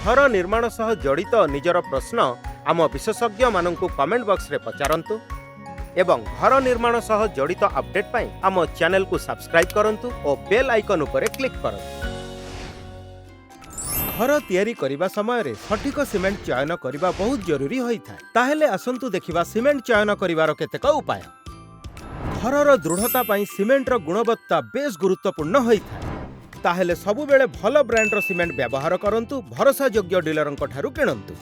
ଘର ନିର୍ମାଣ ସହ ଜଡ଼ିତ ନିଜର ପ୍ରଶ୍ନ ଆମ ବିଶେଷଜ୍ଞମାନଙ୍କୁ କମେଣ୍ଟ ବକ୍ସରେ ପଚାରନ୍ତୁ ଏବଂ ଘର ନିର୍ମାଣ ସହ ଜଡ଼ିତ ଅପଡେଟ୍ ପାଇଁ ଆମ ଚ୍ୟାନେଲକୁ ସବସ୍କ୍ରାଇବ୍ କରନ୍ତୁ ଓ ବେଲ୍ ଆଇକନ୍ ଉପରେ କ୍ଲିକ୍ କରନ୍ତୁ। ଘର ତିଆରି କରିବା ସମୟରେ ସଠିକ ସିମେଣ୍ଟ ଚୟନ କରିବା ବହୁତ ଜରୁରୀ ହୋଇଥାଏ। ତାହେଲେ ଆସନ୍ତୁ ଦେଖିବା ସିମେଣ୍ଟ ଚୟନ କରିବାର କେତେକ ଉପାୟ। ଘରର ଦୃଢ଼ତା ପାଇଁ ସିମେଣ୍ଟର ଗୁଣବତ୍ତା ବେଶ୍ ଗୁରୁତ୍ୱପୂର୍ଣ୍ଣ ହୋଇଥାଏ। ତାହେଲେ ସବୁବେଳେ ଭଲ ବ୍ରାଣ୍ଡର ସିମେଣ୍ଟ ବ୍ୟବହାର କରନ୍ତୁ, ଭରସାଯୋଗ୍ୟ ଡିଲରଙ୍କ ଠାରୁ କିଣନ୍ତୁ।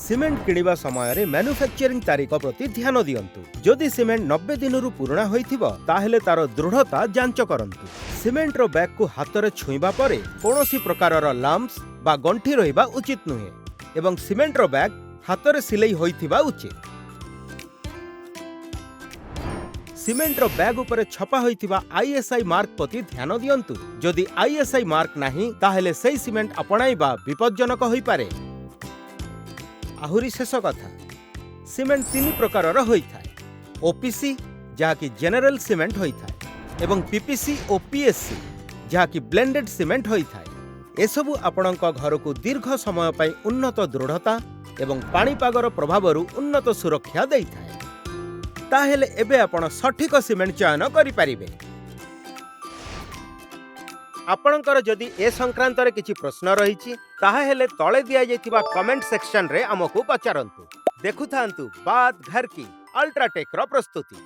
ସିମେଣ୍ଟ କିଣିବା ସମୟରେ ମ୍ୟାନୁଫ୍ୟାକ୍ଚରିଂ ତାରିଖ ପ୍ରତି ଧ୍ୟାନ ଦିଅନ୍ତୁ। ଯଦି ସିମେଣ୍ଟ 90 ଦିନରୁ ପୁରୁଣା ହୋଇଥିବ, ତାହେଲେ ତାର ଦୃଢ଼ତା ଯାଞ୍ଚ କରନ୍ତୁ। ସିମେଣ୍ଟର ବ୍ୟାଗକୁ ହାତରେ ଛୁଇଁବା ପରେ କୌଣସି ପ୍ରକାରର ଲମ୍ପସ୍ ବା ଗଣ୍ଠି ରହିବା ଉଚିତ ନୁହେଁ ଏବଂ ସିମେଣ୍ଟର ବ୍ୟାଗ ହାତରେ ସିଲେଇ ହୋଇଥିବା ଉଚିତ। ସିମେଣ୍ଟର ବ୍ୟାଗ ଉପରେ ଛପା ହୋଇଥିବା ଆଇଏସ୍ଆଇ ମାର୍କ ପ୍ରତି ଧ୍ୟାନ ଦିଅନ୍ତୁ। ଯଦି ଆଇଏସ୍ଆଇ ମାର୍କ ନାହିଁ, ତାହେଲେ ସେଇ ସିମେଣ୍ଟ ଆପଣାଇବା ବିପଜ୍ଜନକ ହୋଇପାରେ। ଆହୁରି ଶେଷ କଥା, ସିମେଣ୍ଟ ତିନି ପ୍ରକାରର ହୋଇଥାଏ: ଓପିସି, ଯାହାକି ଜେନେରାଲ ସିମେଣ୍ଟ ହୋଇଥାଏ ଏବଂ ପିପିସି ଓ ପିଏସସି, ଯାହାକି ବ୍ଲେଣ୍ଡେଡ୍ ସିମେଣ୍ଟ ହୋଇଥାଏ। ଏସବୁ ଆପଣଙ୍କ ଘରକୁ ଦୀର୍ଘ ସମୟ ପାଇଁ ଉନ୍ନତ ଦୃଢ଼ତା ଏବଂ ପାଣିପାଗର ପ୍ରଭାବରୁ ଉନ୍ନତ ସୁରକ୍ଷା ଦେଇଥାଏ। ତାହେଲେ ଏବେ ଆପଣ ସଠିକ ସିମେଣ୍ଟ ଚୟନ କରିପାରିବେ। ଆପଣଙ୍କର ଯଦି ଏ ସଂକ୍ରାନ୍ତରେ କିଛି ପ୍ରଶ୍ନ ରହିଛି, ତାହାହେଲେ ତଳେ ଦିଆଯାଇଥିବା କମେଣ୍ଟ ସେକ୍ସନରେ ଆମକୁ ପଚାରନ୍ତୁ। ଦେଖୁଥାନ୍ତୁ ବାତ୍ ଘର କି, ଅଲ୍ଟ୍ରାଟେକ୍ର ପ୍ରସ୍ତୁତି।